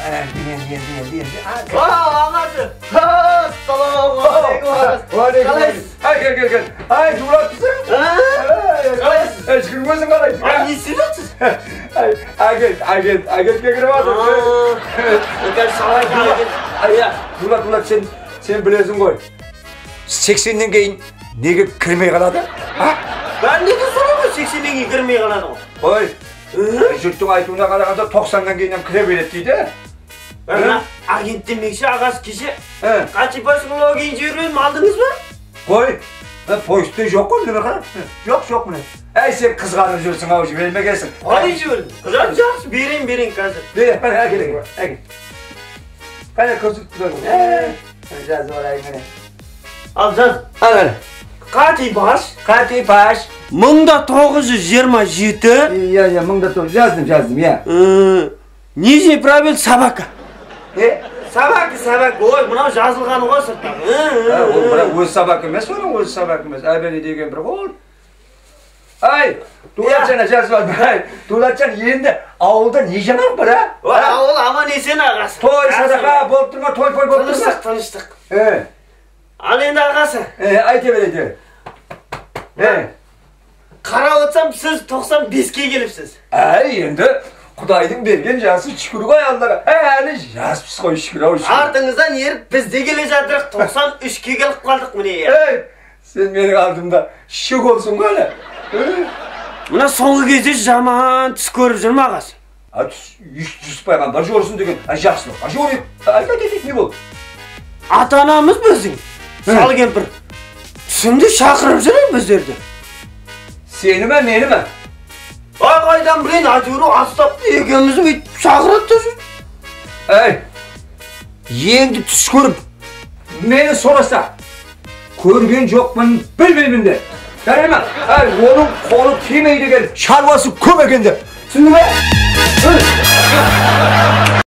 Енді енді. Ағасы. Ассалаумағалейкум, ағасы. Қалайсыз? Ай, кел, кел, кел. Ай, Дулатсың? Қалайсыз? Ей, шүкір, өзің қалайсың? Ай, не істеп жатсыз? Ай, агент, агент, агентке кіріп жатыр. Иә. Дулат, Дулат, сен білесің ғой. 80-нен кейін неге кірмей қалады? А? Бәрінде де солай ғой, 80-нен кейін кірмей қалады ғой. Ой, жұрттың айтуына қарағанда 90-нан кейін кіре береді дейді. Мына агент демекші, ағасы, кеше қате психологияны жіберіп едім, алдыңыз ба? Қой, поезд жоқ қой, міне қара. Жоқ, жоқ, міне. Әй, сен қызғанып жүрсің ау, жібермегенсің. Қалай жібердім? Қызғанып жақсы, берейін, берейін қазір. Бер, міне, әкел, әкел. Қане, көрсетіп тұр. Жазып алайын, міне. Ал, жаз. Ал, міне. Қатипаш. Қатипаш. 1927. Иә, иә, 1900, жаздым, жаздым, иә. Нижний пробел, собака. Не? Собака, собака. Ой, мынау жазылғаны ғой сырттан. Ол бірақ өз собака емес, оның өзі собака емес. Әбені деген бір қол. Ай, Дулатжан, жазып алдым. Ай, Дулатжан, енді ауылда не жаңалық бар, а? Ауыл аман есен, ағасы. Той, садақа болып тұр ма, той пой болып тұр ма? Тыныштық, тыныштық. Ал енді, ағасы. Айта бер, айта бер. Қарап отырсам, сіз 95-ке келіпсіз. Әй, енді Құдайдың берген жасы, шүкір ғой Аллаға. Әлі жаспыз ғой, шүкір ау, шүкір. Артыңыздан еріп біз де келе жатырық, 93-ке келіп қалдық міне. Ей, сен менің алдымда шүк болсың ғой әлі. Мына соңғы кезде жаман түс көріп жүрмін, ағасы. А, түс, түс пайғамбар жорысын деген, а, жақсылық. А, жоры, айт, айт, айт, не болды? Ата-анамыз біздің, шал кемпір, түсімде шақырып жүр біздерді. Сені ме, мені ме? Ай, қайдан білейін, әйтеуір астап екеумізді бүйтіп шақырады да жүр. Әй, енді түс көріп, мені сұраса, көрген жоқпын, білмеймін де. Жарай ма? Әй, оның қолы тимейді екен, шаруасы көп екен деп. Түсіндің бе?